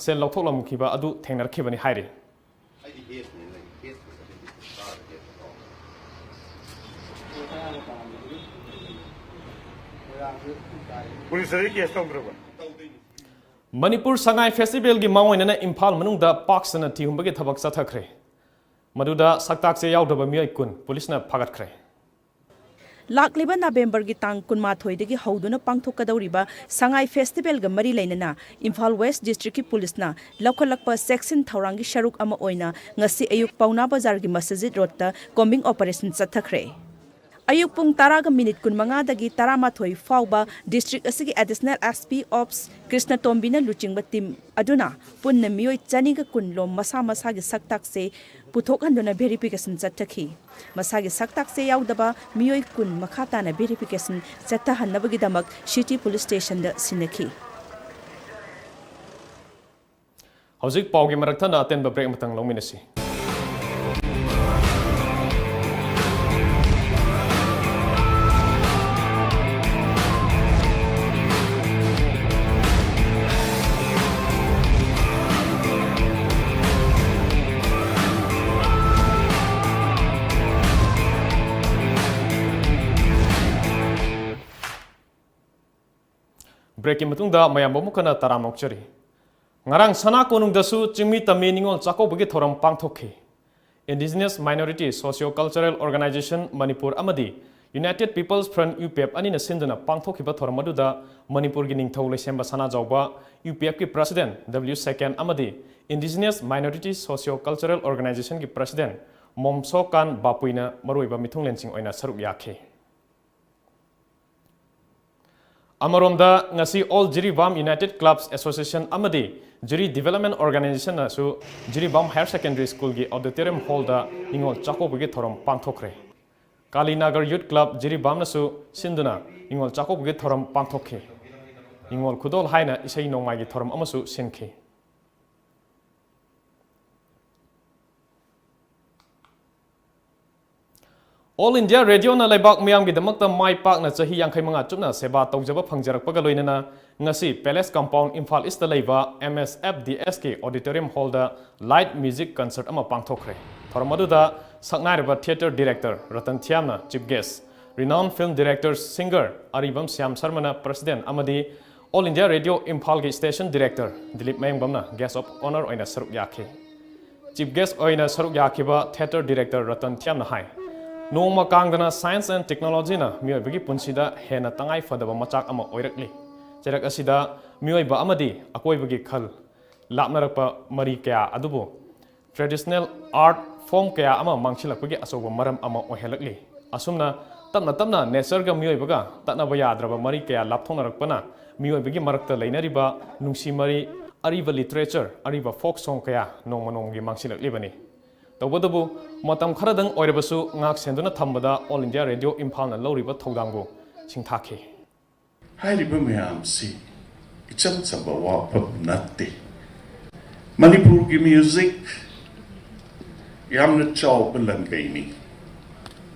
ꯁꯦꯜ ꯂꯧꯊꯣꯛꯂꯝꯈꯤꯕ ꯑꯗꯨ ꯊꯦꯡꯅꯔꯛꯈꯤꯕꯅꯤ ꯍꯥꯏꯔꯤ꯫ ꯄꯨꯂꯤꯁꯇꯗꯤ ꯀꯦꯁ ꯇꯧꯗ꯭ꯔꯕ? ꯃꯅꯤꯄꯨꯔ ꯁꯉꯥꯏ ꯐꯦꯁꯇꯤꯚꯦꯜꯒꯤ ꯃꯥꯡꯑꯣꯏꯅꯅ ꯏꯝꯐꯥꯜ ꯃꯅꯨꯡꯗ ꯄꯥꯛ ꯁꯟꯅ ꯊꯤꯍꯨꯝꯕꯒꯤ ꯊꯕꯛ ꯆꯠꯊꯈ꯭ꯔꯦ꯫ ꯃꯗꯨꯗ ꯁꯛꯇꯥꯛꯁꯦ ꯌꯥꯎꯗ꯭ꯔꯕ ꯃꯤꯑꯣꯏ ꯀꯨꯟ ꯄꯨꯂꯤꯁꯅ ꯐꯥꯒꯠꯈ꯭ꯔꯦ꯫ ꯂꯥꯛꯂꯤꯕ ꯅꯕꯦꯝꯕꯔꯒꯤ ꯇꯥꯡ ꯀꯨꯟꯃꯥꯊꯣꯏꯗꯒꯤ ꯍꯧꯗꯨꯅ ꯄꯥꯡꯊꯣꯛꯀꯗꯧꯔꯤꯕ ꯁꯉꯥꯏ ꯐꯦꯁꯇꯤꯚꯦꯜꯒ ꯃꯔꯤ ꯂꯩꯅꯅ ꯏꯝꯐꯥꯜ ꯋꯦꯁ ꯗꯤꯁꯇ꯭ꯔꯤꯛꯀꯤ ꯄꯨꯂꯤꯁꯅ ꯂꯧꯈꯠꯂꯛꯄ ꯆꯦꯛꯁꯤꯟ ꯊꯧꯔꯥꯡꯒꯤ ꯁꯔꯨꯛ ꯑꯃ ꯑꯣꯏꯅ ꯉꯁꯤ ꯑꯌꯨꯛ ꯄꯥꯎꯅꯥ ꯕꯖꯥꯔꯒꯤ ꯃꯁꯖꯤꯗ ꯔꯣꯗꯇ ꯀꯣꯝꯕꯤꯡ ꯑꯣꯄꯔꯦꯁꯟ ꯆꯠꯊꯈ꯭ꯔꯦ꯫ ꯑꯌꯨꯛ ꯄꯨꯡ ꯇꯔꯥꯒ ꯃꯤꯅꯤꯠ ꯀꯨꯟꯃꯉꯥꯗꯒꯤ ꯇꯔꯥꯃꯥꯊꯣꯏ ꯐꯥꯎꯕ ꯗꯤꯁꯇ꯭ꯔꯤꯛ ꯑꯁꯤꯒꯤ ꯑꯦꯗꯤꯁꯅꯦꯜ ꯑꯦꯁ ꯄꯤ ꯑꯣꯞꯁ ꯀ꯭ꯔꯤꯁꯅ ꯇꯣꯝꯕꯤꯅ ꯂꯨꯆꯤꯡꯕ ꯇꯤꯝ ꯑꯗꯨꯅ ꯄꯨꯟꯅ ꯃꯤꯑꯣꯏ ꯆꯅꯤꯒ ꯀꯨꯟ ꯂꯣꯝ ꯃꯁꯥ ꯃꯁꯥꯒꯤ ꯁꯛꯇꯥꯛꯁꯦ ꯄꯨꯊꯣꯛꯍꯟꯗꯨꯅ ꯚꯦꯔꯤꯐꯤꯀꯦꯁꯟ ꯆꯠꯊꯈꯤ꯫ ꯃꯁꯥꯒꯤ ꯁꯛꯇꯥꯛꯁꯦ ꯌꯥꯎꯗꯕ ꯃꯤꯑꯣꯏ ꯀꯨꯟ ꯃꯈꯥ ꯇꯥꯅ ꯚꯦꯔꯤꯐꯤꯀꯦꯁꯟ ꯆꯠꯊꯍꯟꯅꯕꯒꯤꯗꯃꯛ ꯁꯤꯇꯤ ꯄꯨꯂꯤꯁ ꯁ꯭ꯇꯦꯁꯟꯗ ꯁꯤꯟꯅꯈꯤ꯫ ꯍꯧꯖꯤꯛ ꯄꯥꯎꯒꯤ ꯃꯔꯛ ꯊꯠꯅ ꯑꯇꯦꯟꯕ ꯕ꯭ꯔꯦꯛ ꯑꯃꯇꯪ ꯂꯧꯃꯤꯟꯅꯁꯤ꯫ ꯕ꯭ꯔꯦꯛꯀꯤ ꯃꯇꯨꯡꯗ ꯃꯌꯥꯝꯕꯨ ꯑꯃꯨꯛ ꯍꯟꯅ ꯇꯔꯥꯝꯅ ꯑꯣꯛꯆꯔꯤ꯫ ꯉꯔꯥꯡ ꯁꯅꯥ ꯀꯣꯅꯨꯡꯗꯁꯨ ꯆꯤꯡꯃꯤ ꯇꯝꯃꯤ ꯅꯤꯉꯣꯜ ꯆꯥꯛꯀꯧꯕꯒꯤ ꯊꯧꯔꯝ ꯄꯥꯡꯊꯣꯛꯈꯤ꯫ Indigenous Minority Socio-Cultural Organization Manipur ꯑꯃꯗꯤ United People's Front, U P F, ꯑꯅꯤꯅ ꯁꯤꯟꯗꯨꯅ ꯄꯥꯡꯊꯣꯛꯈꯤꯕ ꯊꯧꯔꯝ ꯑꯗꯨꯗ ꯃꯅꯤꯄꯨꯔꯒꯤ ꯅꯤꯡꯊꯧ ꯂꯩꯁꯦꯝꯕ ꯁꯅꯥꯖꯥꯎꯕ, ꯌꯨ ꯄꯤ ꯑꯦꯐꯀꯤ president ꯗꯕ꯭ꯂꯤꯎ ꯁꯦꯀꯦꯟ ꯑꯃꯗꯤ Indigenous Minority Socio-Cultural Organizationꯒꯤ president ꯃꯣꯝꯁꯣꯀꯥꯟ ꯕꯥꯄꯨꯏꯅ ꯃꯔꯨꯑꯣꯏꯕ ꯃꯤꯊꯨꯡꯂꯦꯟꯁꯤꯡ ꯑꯣꯏꯅ ꯁꯔꯨꯛ ꯌꯥꯈꯤ꯫ ꯑꯃꯔꯣꯝꯗ, ꯉꯁꯤ All Jiribam United Clubs Association ꯑꯃꯗꯤ ꯖꯤꯔꯤ Development Organizationꯅꯁꯨ Jiribam Higher Secondary Schoolꯒꯤ auditorium hallꯗ ꯅꯤꯉꯣꯜ ꯆꯥꯛꯀꯧꯕꯒꯤ ꯊꯧꯔꯝ ꯄꯥꯡꯊꯣꯛꯈ꯭ꯔꯦ꯫ ꯀꯥꯂꯤꯅꯒꯔ Youth Club ꯖꯤꯔꯤꯕꯥꯝꯅꯁꯨ ꯁꯤꯟꯗꯨꯅ ꯅꯤꯉꯣꯜ ꯆꯥꯛꯀꯧꯕꯒꯤ ꯊꯧꯔꯝ ꯄꯥꯡꯊꯣꯛꯈꯤ꯫ ꯅꯤꯉꯣꯜ ꯈꯨꯗꯣꯜ ꯍꯥꯏꯅ ꯏꯁꯩ ꯅꯣꯡꯃꯥꯏꯒꯤ ꯊꯧꯔꯝ ꯑꯃꯁꯨ ꯁꯤꯟꯈꯤ꯫ All India Radioꯅ ꯂꯩꯕꯥꯛ ꯃꯤꯌꯥꯝꯒꯤꯗꯃꯛꯇ ꯃꯥꯏ ꯄꯥꯛꯅ ꯆꯍꯤ ꯌꯥꯡꯈꯩ ꯃꯉꯥ ꯆꯨꯞꯅ ꯁꯦꯕꯥ ꯇꯧꯖꯕ ꯐꯪꯖꯔꯛꯄꯒ ꯂꯣꯏꯅꯅ ꯉꯁꯤ Palace Compound, ꯏꯝꯐꯥꯜ ꯏꯁꯇ ꯂꯩꯕ ꯑꯦꯝ ꯑꯦꯁ ꯑꯦꯐ ꯗꯤ ꯑꯦꯁꯀꯤ auditorium hallꯗ light music concert ꯑꯃ ꯄꯥꯡꯊꯣꯛꯈ꯭ꯔꯦ꯫ ꯊꯧꯔꯝ ꯑꯗꯨꯗ ꯁꯛꯅꯥꯏꯔꯕ theatre director Ratan ꯊꯤꯌꯥꯝꯅ chief guest, renowned film director, singer ꯑꯔꯤꯕꯝ ꯁ꯭ꯌꯥꯝ ꯁꯔꯃꯅ president ꯑꯃꯗꯤ All India Radio ꯏꯝꯐꯥꯜꯒꯤ station director Dilip ꯃꯌꯦꯡꯕꯝꯅ guest of honour ꯑꯣꯏꯅ ꯁꯔꯨꯛ ꯌꯥꯈꯤ꯫ Chief guest ꯑꯣꯏꯅ ꯁꯔꯨꯛ ꯌꯥꯈꯤꯕ theatre director ꯔꯇꯟ ꯊꯤꯌꯥꯝꯅ ꯍꯥꯏ, ꯅꯣꯡꯃ ꯀꯥꯡꯗꯅ science and technologyꯅ ꯃꯤꯑꯣꯏꯕꯒꯤ ꯄꯨꯟꯁꯤꯗ ꯍꯦꯟꯅ ꯇꯉꯥꯏ ꯐꯗꯕ ꯃꯆꯥꯛ ꯑꯃ ꯑꯣꯏꯔꯛꯂꯤ꯫ ꯆꯩꯔꯛ ꯑꯁꯤꯗ ꯃꯤꯑꯣꯏꯕ ꯑꯃꯗꯤ ꯑꯀꯣꯏꯕꯒꯤ ꯈꯜ ꯂꯥꯞꯅꯔꯛꯄ ꯃꯔꯤ ꯀꯌꯥ ꯑꯗꯨꯕꯨ traditional art form ꯀꯌꯥ ꯑꯃ ꯃꯥꯡꯁꯤꯜꯂꯛꯄꯒꯤ ꯑꯆꯧꯕ ꯃꯔꯝ ꯑꯃ ꯑꯣꯏꯍꯜꯂꯛꯂꯤ꯫ ꯑꯁꯨꯝꯅ ꯇꯞꯅ ꯇꯞꯅ natureꯒ ꯃꯤꯑꯣꯏꯕꯒ ꯇꯠꯅꯕ ꯌꯥꯗ꯭ꯔꯕ ꯃꯔꯤ ꯀꯌꯥ ꯂꯥꯞꯊꯣꯛꯅꯔꯛꯄꯅ ꯃꯤꯑꯣꯏꯕꯒꯤ ꯃꯔꯛꯇ ꯂꯩꯅꯔꯤꯕ ꯅꯨꯡꯁꯤ ꯃꯔꯤ, ꯑꯔꯤꯕ literature, ꯑꯔꯤꯕ folk song ꯀꯌꯥ ꯅꯣꯡꯃ ꯅꯣꯡꯃꯒꯤ ꯃꯥꯡꯁꯤꯜꯂꯛꯂꯤꯕꯅꯤ꯫ ꯇꯧꯕꯇꯕꯨ ꯃꯇꯝ ꯈꯔꯗꯪ ꯑꯣꯏꯔꯕꯁꯨ ꯉꯥꯛ ꯁꯦꯟꯗꯨꯅ ꯊꯝꯕꯗ All India Radio ꯏꯝꯐꯥꯜꯅ ꯂꯧꯔꯤꯕ ꯊꯧꯗꯥꯡꯕꯨ ꯁꯤꯡꯊꯥꯈꯤ꯫ ꯍꯥꯏꯔꯤꯕ ꯃꯌꯥꯝꯁꯤ ꯏꯆꯝ ꯆꯝꯕ ꯋꯥꯐꯝ ꯅꯠꯇꯦ꯫ ꯃꯅꯤꯄꯨꯔꯒꯤ music ꯌꯥꯝꯅ ꯆꯥꯎꯕ ꯂꯟꯒꯩꯅꯤ꯫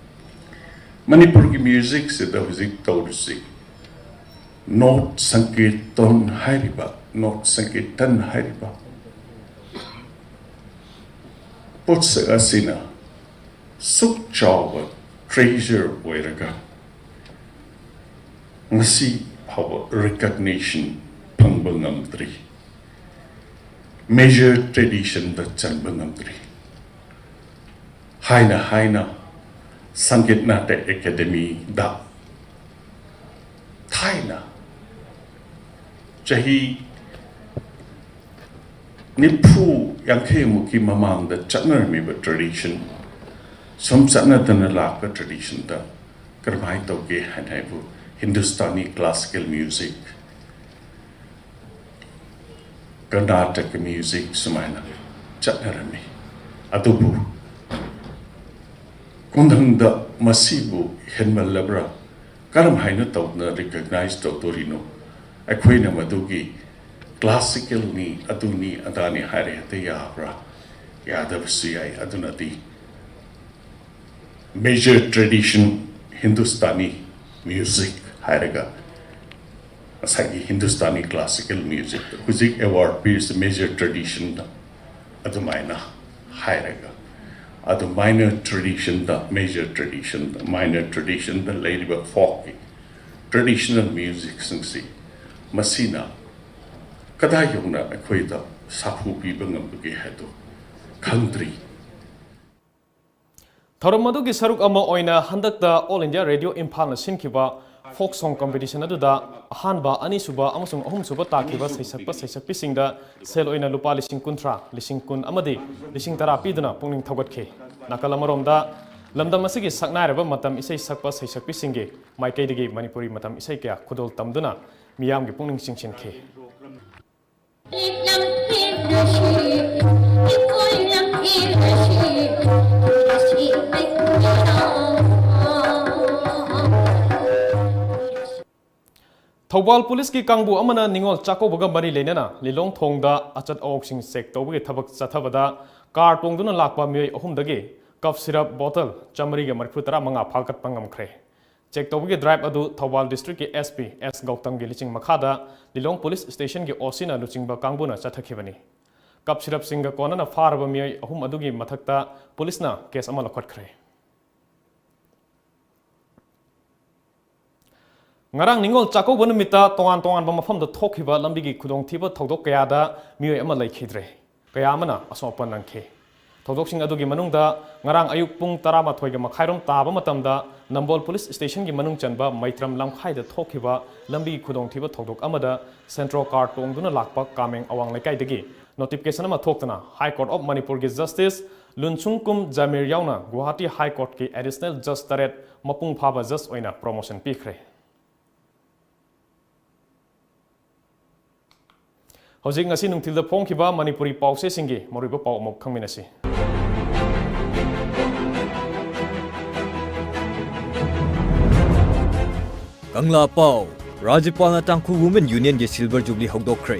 ꯃꯅꯤꯄꯨꯔꯒꯤ musicꯁꯤꯗ ꯍꯧꯖꯤꯛ ꯇꯧꯔꯤꯁꯤ note ꯁꯪꯀꯤꯔꯇꯟ ꯍꯥꯏꯔꯤꯕ, note ꯁꯪꯀꯤꯔꯇꯟ ꯍꯥꯏꯔꯤꯕ ꯄꯣꯠꯁꯛ ꯑꯁꯤꯅ ꯁꯨꯛ ꯆꯥꯎꯕ treasure ꯑꯣꯏꯔꯒ ꯉꯁꯤ ꯐꯥꯎꯕ recognition ꯐꯪꯕ ꯉꯝꯗ꯭ꯔꯤ, major traditionꯗ ꯆꯟꯕ ꯉꯝꯗ꯭ꯔꯤ꯫ ꯍꯥꯏꯅ ꯍꯥꯏꯅ ꯁꯪꯒꯤꯠ ꯅꯥꯇꯛ ꯑꯦꯀꯥꯗꯦꯃꯤꯗ ꯊꯥꯏꯅ ꯆꯍꯤ ꯅꯤꯐꯨ ꯌꯥꯡꯈꯩꯃꯨꯛꯀꯤ ꯃꯃꯥꯡꯗ ꯆꯠꯅꯔꯝꯃꯤꯕ tradition, ꯁꯨꯝ ꯆꯠꯅꯗꯅ ꯂꯥꯛꯄ traditionꯗ ꯀꯔꯝꯍꯥꯏꯅ ꯇꯧꯒꯦ ꯍꯥꯏꯅ ꯍꯥꯏꯕꯨ, Hindustani classical music, Karnataka music ꯁꯨꯃꯥꯏꯅ ꯆꯠꯅꯔꯝꯃꯤ꯫ ꯑꯗꯨꯕꯨ ꯈꯨꯡꯒꯪꯗ ꯃꯁꯤꯕꯨ ꯍꯦꯟꯃꯜꯂꯕ꯭ꯔꯥ? ꯀꯔꯝ ꯍꯥꯏꯅ ꯇꯧꯗꯅ recognize ꯇꯧꯗꯣꯔꯤꯅꯣ? ꯑꯩꯈꯣꯏꯅ ꯃꯗꯨꯒꯤ classicalꯅꯤ, ꯑꯗꯨꯅꯤ, ꯑꯗꯥꯅꯤ ꯍꯥꯏꯔꯦ ꯍꯦꯛꯇ ꯌꯥꯕ꯭ꯔꯥ? ꯌꯥꯗꯕꯁꯨ ꯌꯥꯏ꯫ ꯑꯗꯨꯅꯗꯤ major tradition Hindustani music ꯍꯥꯏꯔꯒ, ꯉꯁꯥꯏꯒꯤ Hindustani classical music, ꯍꯧꯖꯤꯛ award ꯄꯤꯔꯤꯁꯤ major traditionꯗ, ꯑꯗꯨꯃꯥꯏꯅ ꯍꯥꯏꯔꯒ, ꯑꯗꯨ minor traditionꯗ, major traditionꯗ, minor traditionꯗ ꯂꯩꯔꯤꯕ folkꯀꯤ traditional musicꯁꯤꯡꯁꯤ, ꯃꯁꯤꯅ ꯀꯗꯥꯏ ꯌꯧꯅ ꯑꯩꯈꯣꯏꯗ ꯁꯥꯐꯨ ꯄꯤꯕ ꯉꯝꯕꯒꯦ ꯍꯥꯏꯗꯨ ꯈꯪꯗ꯭ꯔꯤ꯫ ꯊꯧꯔꯝ ꯑꯗꯨꯒꯤ ꯁꯔꯨꯛ ꯑꯃ ꯑꯣꯏꯅ ꯍꯟꯗꯛꯇ All India Radio ꯏꯝꯐꯥꯜꯅ ꯁꯤꯟꯈꯤꯕ folk song competition ꯑꯗꯨꯗ ꯑꯍꯥꯟꯕ, ꯑꯅꯤꯁꯨꯕ ꯑꯃꯁꯨꯡ ꯑꯍꯨꯝꯁꯨꯕ ꯇꯥꯈꯤꯕ ꯁꯩꯁꯛꯄ ꯁꯩꯁꯛꯄꯤꯁꯤꯡꯗ ꯁꯦꯜ ꯑꯣꯏꯅ ꯂꯨꯄꯥ ꯂꯤꯁꯤꯡ ꯀꯨꯟꯊ꯭ꯔꯥ, ꯂꯤꯁꯤꯡ ꯀꯨꯟ ꯑꯃꯗꯤ ꯂꯤꯁꯤꯡ ꯇꯔꯥ ꯄꯤꯗꯨꯅ ꯄꯨꯛꯅꯤꯡ ꯊꯧꯒꯠꯈꯤ꯫ ꯅꯥꯀꯜ ꯑꯃꯔꯣꯝꯗ, ꯂꯝꯗꯝ ꯑꯁꯤꯒꯤ ꯁꯛꯅꯥꯏꯔꯕ ꯃꯇꯝ ꯏꯁꯩ ꯁꯛꯄ ꯁꯩꯁꯛꯄꯤꯁꯤꯡꯒꯤ ꯃꯥꯏꯀꯩꯗꯒꯤ ꯃꯅꯤꯄꯨꯔꯤ ꯃꯇꯝ ꯏꯁꯩ ꯀꯌꯥ ꯈꯨꯗꯣꯜ ꯇꯝꯗꯨꯅ ꯃꯤꯌꯥꯝꯒꯤ ꯄꯨꯛꯅꯤꯡ ꯆꯤꯡꯁꯤꯟꯈꯤ꯫ ꯊꯧꯕꯥꯜ ꯄꯨꯂꯤꯁꯀꯤ ꯀꯥꯡꯕꯨ ꯑꯃꯅ ꯅꯤꯉꯣꯜ ꯆꯥꯛꯀꯧꯕꯒ ꯃꯔꯤ ꯂꯩꯅꯅ ꯂꯤꯂꯣꯡ ꯊꯣꯡꯗ ꯑꯆꯠ ꯑꯋꯣꯛꯁꯤꯡ ꯆꯦꯛ ꯇꯧꯕꯒꯤ ꯊꯕꯛ ꯆꯠꯊꯕꯗ ꯀꯥꯔ ꯇꯣꯡꯗꯨꯅ ꯂꯥꯛꯄ ꯃꯤꯑꯣꯏ ꯑꯍꯨꯝꯗꯒꯤ ꯀꯞ ꯁꯤꯔꯞ ꯕꯣꯇꯜ ꯆꯥꯃꯔꯤꯒ ꯃꯔꯤꯐꯨ ꯇꯔꯥ ꯃꯉꯥ ꯐꯥꯒꯠꯄ ꯉꯝꯈ꯭ꯔꯦ꯫ ꯆꯦꯛ ꯇꯧꯕꯒꯤ ꯗ꯭ꯔꯥꯏꯚ ꯑꯗꯨ ꯊꯧꯕꯥꯜ ꯗꯤꯁꯇ꯭ꯔꯤꯛꯀꯤ ꯑꯦꯁ ꯄꯤ ꯑꯦꯁ ꯒꯧꯇꯝꯒꯤ ꯂꯨꯆꯤꯡ ꯃꯈꯥꯗ ꯂꯤꯂꯣꯡ ꯄꯨꯂꯤꯁ ꯁ꯭ꯇꯦꯁꯟꯒꯤ ꯑꯣ ꯁꯤꯅ ꯂꯨꯆꯤꯡꯕ ꯀꯥꯡꯕꯨꯅ ꯆꯠꯊꯈꯤꯕꯅꯤ꯫ ꯀꯞ ꯁꯤꯔꯞꯁꯤꯡꯒ ꯀꯣꯟꯅꯅ ꯐꯥꯔꯕ ꯃꯤꯑꯣꯏ ꯑꯍꯨꯝ ꯑꯗꯨꯒꯤ ꯃꯊꯛꯇ ꯄꯨꯂꯤꯁꯅ ꯀꯦꯁ ꯑꯃ ꯂꯧꯈꯠꯈ꯭ꯔꯦ꯫ ꯉꯔꯥꯡ ꯅꯤꯉꯣꯜ ꯆꯥꯛꯀꯧꯕ ꯅꯨꯃꯤꯠꯇ ꯇꯣꯉꯥꯟ ꯇꯣꯉꯥꯟꯕ ꯃꯐꯝꯗ ꯊꯣꯛꯈꯤꯕ ꯂꯝꯕꯤꯒꯤ ꯈꯨꯗꯣꯡꯊꯤꯕ ꯊꯧꯗꯣꯛ ꯀꯌꯥꯗ ꯃꯤꯑꯣꯏ ꯑꯃ ꯂꯩꯈꯤꯗ꯭ꯔꯦ, ꯀꯌꯥ ꯑꯃꯅ ꯑꯁꯣꯛ ꯑꯄꯟ ꯅꯪꯈꯤ꯫ ꯊꯧꯗꯣꯛꯁꯤꯡ ꯑꯗꯨꯒꯤ ꯃꯅꯨꯡꯗ ꯉꯔꯥꯡ ꯑꯌꯨꯛ ꯄꯨꯡ ꯇꯔꯥꯃꯥꯊꯣꯏꯒ ꯃꯈꯥꯏꯔꯣꯝ ꯇꯥꯕ ꯃꯇꯝꯗ ꯅꯝꯕꯣꯜ ꯄꯨꯂꯤꯁ ꯁ꯭ꯇꯦꯁꯟꯒꯤ ꯃꯅꯨꯡ ꯆꯟꯕ ꯃꯩꯇ꯭ꯔꯝ ꯂꯝꯈꯥꯏꯗ ꯊꯣꯛꯈꯤꯕ ꯂꯝꯕꯤꯒꯤ ꯈꯨꯗꯣꯡꯊꯤꯕ ꯊꯧꯗꯣꯛ ꯑꯃꯗ ꯁꯦꯟꯇ꯭ꯔꯣ ꯀꯥꯔ ꯇꯣꯡꯗꯨꯅ ꯂꯥꯛꯄ ꯀꯥꯃꯦꯡ ꯑꯋꯥꯡ ꯂꯩꯀꯥꯏꯗꯒꯤ ꯅꯣꯇꯤꯐꯤꯀꯦꯁꯟ ꯑꯃ ꯊꯣꯛꯇꯨꯅ ꯍꯥꯏ ꯀꯣꯔꯠ ꯑꯣꯐ ꯃꯅꯤꯄꯨꯔꯒꯤ ꯖꯁꯇꯤꯁ ꯂꯨꯟꯁꯨꯡꯀꯨꯝ ꯖꯃꯤꯔ ꯌꯥꯎꯅ ꯒꯨꯋꯥꯍꯥꯇꯤ ꯍꯥꯏ ꯀꯣꯔꯠꯀꯤ ꯑꯦꯗꯤꯁꯅꯦꯜ ꯖꯁ ꯇꯔꯦꯠ ꯃꯄꯨꯡ ꯐꯥꯕ ꯖꯁ ꯑꯣꯏꯅ ꯄ꯭ꯔꯣꯃꯣꯁꯟ ꯄꯤꯈ꯭ꯔꯦ꯫ ꯍꯧꯖꯤꯛ ꯉꯁꯤ ꯅꯨꯡꯊꯤꯜꯗ ꯐꯣꯡꯈꯤꯕ ꯃꯅꯤꯄꯨꯔꯤ ꯄꯥꯎꯆꯦꯁꯤꯡꯒꯤ ꯃꯔꯨꯑꯣꯏꯕ ꯄꯥꯎ ꯑꯃꯨꯛ ꯈꯪꯃꯤꯟꯅꯁꯤ꯫ ꯀꯪꯂꯥ ꯄꯥꯎ, ꯔꯥꯖ꯭ꯌꯄꯥꯜꯅ ꯇꯥꯡꯈꯨꯜ ꯋꯨꯃꯦꯟ ꯌꯨꯅꯤꯌꯟꯒꯤ ꯁꯤꯜꯚꯔ ꯖꯨꯕꯂꯤ ꯍꯧꯗꯣꯛꯈ꯭ꯔꯦ꯫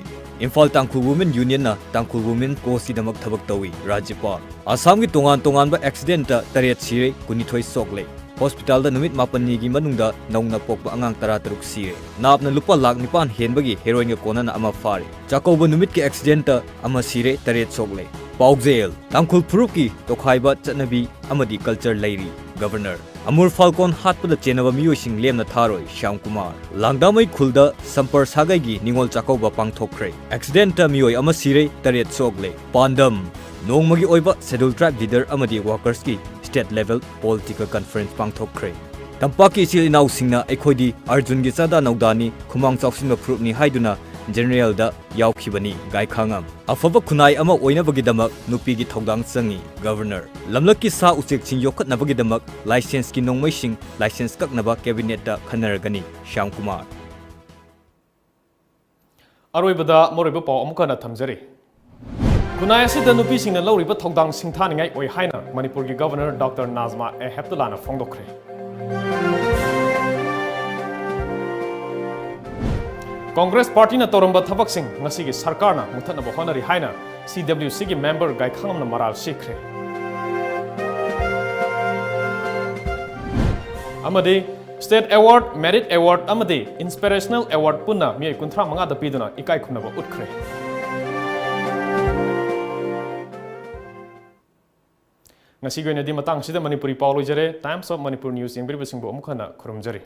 ꯏꯝꯐꯥꯜ ꯇꯥꯡꯈꯨꯜ ꯋꯨꯃꯦꯟ ꯌꯨꯅꯤꯌꯟꯅ ꯇꯥꯡꯈꯨꯜ ꯋꯨꯃꯦꯟ ꯀꯣꯁꯀꯤꯗꯃꯛ ꯊꯕꯛ ꯇꯧꯏ꯫ ꯔꯥꯖ꯭ꯌꯄꯥꯜ, ꯑꯁꯥꯝꯒꯤ ꯇꯣꯉꯥꯟ ꯇꯣꯉꯥꯟꯕ ꯑꯦꯛꯁꯤꯗꯦꯟꯇ ꯇꯔꯦꯠ ꯁꯤꯔꯦ, ꯀꯨꯟꯅꯤꯊꯣꯏ ꯁꯣꯛꯂꯦ꯫ ꯍꯣꯁꯄꯤꯇꯥꯜꯗ ꯅꯨꯃꯤꯠ ꯃꯥꯄꯟꯅꯤꯒꯤ ꯃꯅꯨꯡꯗ ꯅꯧꯅ ꯄꯣꯛꯄ ꯑꯉꯥꯡ ꯇꯔꯥꯇꯔꯨꯛ ꯁꯤꯔꯦ꯫ ꯅꯥꯞꯅ ꯂꯨꯄꯥ ꯂꯥꯈ ꯅꯤꯄꯥꯟ ꯍꯦꯟꯕꯒꯤ ꯍꯦꯔꯣꯏꯟꯒ ꯀꯣꯟꯅꯅ ꯑꯃ ꯐꯥꯔꯦ꯫ ꯆꯥꯛꯀꯧꯕ ꯅꯨꯃꯤꯠꯀꯤ ꯑꯦꯛꯁꯤꯗꯦꯟꯇ ꯑꯃ ꯁꯤꯔꯦ, ꯇꯔꯦꯠ ꯁꯣꯛꯂꯦ꯫ ꯄꯥꯎꯖꯦꯜ, ꯇꯥꯡꯈꯨꯜ ꯐꯨꯔꯨꯞꯀꯤ ꯇꯣꯈꯥꯏꯕ ꯆꯠꯅꯕꯤ ꯑꯃꯗꯤ ꯀꯜꯆꯔ ꯂꯩꯔꯤ꯫ ꯒꯚꯔꯅꯔ, ꯑꯃꯨꯔ ꯐꯥꯜꯀꯣꯟ ꯍꯥꯠꯄꯗ ꯆꯦꯟꯅꯕ ꯃꯤꯑꯣꯏꯁꯤꯡ ꯂꯦꯝꯅ ꯊꯥꯔꯣꯏ, ꯁ꯭ꯌꯥꯝ ꯀꯨꯃꯥꯔ꯫ ꯂꯥꯡꯗꯥꯃꯩ ꯈꯨꯜꯗ ꯁꯝꯄꯔ ꯁꯥꯒꯩꯒꯤ ꯅꯤꯉꯣꯜ ꯆꯥꯛꯀꯧꯕ ꯄꯥꯡꯊꯣꯛꯈ꯭ꯔꯦ꯫ ꯑꯦꯛꯁꯤꯗꯦꯟꯇ ꯃꯤꯑꯣꯏ ꯑꯃ ꯁꯤꯔꯦ, ꯇꯔꯦꯠ ꯁꯣꯛꯂꯦ꯫ ꯄꯥꯟꯗꯝ, ꯅꯣꯡꯃꯒꯤ ꯑꯣꯏꯕ ꯁꯦꯗ꯭ꯌꯨꯜ ꯇ꯭ꯔꯥꯏꯕ ꯂꯤꯗꯔ ꯑꯃꯗꯤ ꯋꯥꯔꯀꯔꯁꯀꯤ ꯁ꯭ꯇꯦꯠ ꯂꯦꯚꯦꯜ ꯄꯣꯂꯤꯇꯤꯀꯦꯜ ꯀꯟꯐꯔꯦꯟꯁ ꯄꯥꯡꯊꯣꯛꯈ꯭ꯔꯦ꯫ ꯇꯝꯄꯥꯛꯀꯤ ꯏꯆꯤꯜ ꯏꯅꯥꯎꯁꯤꯡꯅ ꯑꯩꯈꯣꯏꯗꯤ ꯑꯔꯖꯨꯟꯒꯤ ꯆꯥꯗꯥ ꯅꯧꯗꯥꯅꯤ, ꯈꯨꯃꯥꯡ ꯆꯥꯎꯁꯤꯟꯕ ꯐꯨꯔꯨꯞꯅꯤ ꯍꯥꯏꯗꯨꯅ ꯖꯦꯅꯦꯔꯦꯜꯗ ꯌꯥꯎꯈꯤꯕꯅꯤ꯫ ꯒꯥꯏꯈꯥꯉꯝ, ꯑꯐꯕ ꯈꯨꯟꯅꯥꯏ ꯑꯃ ꯑꯣꯏꯅꯕꯒꯤꯗꯃꯛ ꯅꯨꯄꯤꯒꯤ ꯊꯧꯗꯥꯡ ꯆꯪꯏ꯫ ꯒꯚꯔꯅꯔ, ꯂꯝꯂꯛꯀꯤ ꯁꯥ ꯎꯆꯦꯛꯁꯤꯡ ꯌꯣꯛꯈꯠꯅꯕꯒꯤꯗꯃꯛ ꯂꯥꯏꯁꯦꯟꯁꯀꯤ ꯅꯣꯡꯃꯩꯁꯤꯡ ꯂꯥꯏꯁꯦꯟꯁ ꯀꯛꯅꯕ ꯀꯦꯕꯤꯅꯦꯠꯇ ꯈꯟꯅꯔꯒꯅꯤ꯫ ꯁ꯭ꯌꯥꯝ ꯀꯨꯃꯥꯔ꯫ ꯑꯔꯣꯏꯕꯗ ꯃꯔꯨꯑꯣꯏꯕ ꯄꯥꯎ ꯑꯃꯨꯛ ꯍꯟꯅ ꯊꯝꯖꯔꯤ꯫ ꯈꯨꯟꯅꯥꯏ ꯑꯁꯤꯗ ꯅꯨꯄꯤꯁꯤꯡꯅ ꯂꯧꯔꯤꯕ ꯊꯧꯗꯥꯡ ꯁꯤꯡꯊꯥꯅꯤꯡꯉꯥꯏ ꯑꯣꯏ ꯍꯥꯏꯅ ꯃꯅꯤꯄꯨꯔꯒꯤ ꯒꯚꯔꯅꯔ ꯗꯣꯛꯇꯔ ꯅꯥꯖꯃꯥ ꯑꯦ ꯍꯦꯞꯇꯨꯂꯥꯅ ꯐꯣꯡꯗꯣꯛꯈ꯭ꯔꯦ꯫ ꯀꯣꯡꯒ꯭ꯔꯦꯁ ꯄꯥꯔꯇꯤꯅ ꯇꯧꯔꯝꯕ ꯊꯕꯛꯁꯤꯡ ꯉꯁꯤꯒꯤ ꯁꯔꯀꯥꯔꯅ ꯃꯨꯊꯠꯅꯕ ꯍꯣꯠꯅꯔꯤ ꯍꯥꯏꯅ ꯁꯤ ꯗꯕ꯭ꯂꯤꯌꯨ ꯁꯤꯒꯤ ꯃꯦꯝꯕꯔ ꯒꯥꯏꯈꯥꯉꯝꯅ ꯃꯔꯥꯜ ꯁꯤꯈ꯭ꯔꯦ꯫ ꯑꯃꯗꯤ ꯁ꯭ꯇꯦꯠ ꯑꯦꯋꯥꯔꯗ, ꯃꯦꯔꯤꯠ ꯑꯦꯋꯥꯔꯗ ꯑꯃꯗꯤ ꯏꯟꯁꯄꯤꯔꯦꯁꯅꯦꯜ ꯑꯦꯋꯥꯔꯗ ꯄꯨꯟꯅ ꯃꯤꯑꯣꯏ ꯀꯨꯟꯊ꯭ꯔꯥ ꯃꯉꯥꯗ ꯄꯤꯗꯨꯅ ꯏꯀꯥꯏ ꯈꯨꯝꯅꯕ ꯎꯠꯈ꯭ꯔꯦ꯫ ꯉꯁꯤꯒꯤ ꯑꯣꯏꯅꯗꯤ ꯃꯇꯥꯡꯁꯤꯗ ꯃꯅꯤꯄꯨꯔꯤ ꯄꯥꯎ ꯂꯣꯏꯖꯔꯦ꯫ Times of Manipur News ꯌꯦꯡꯕꯤꯔꯤꯕꯁꯤꯡꯕꯨ ꯑꯃꯨꯛ ꯍꯟꯅ ꯈꯨꯔꯨꯝꯖꯔꯤ꯫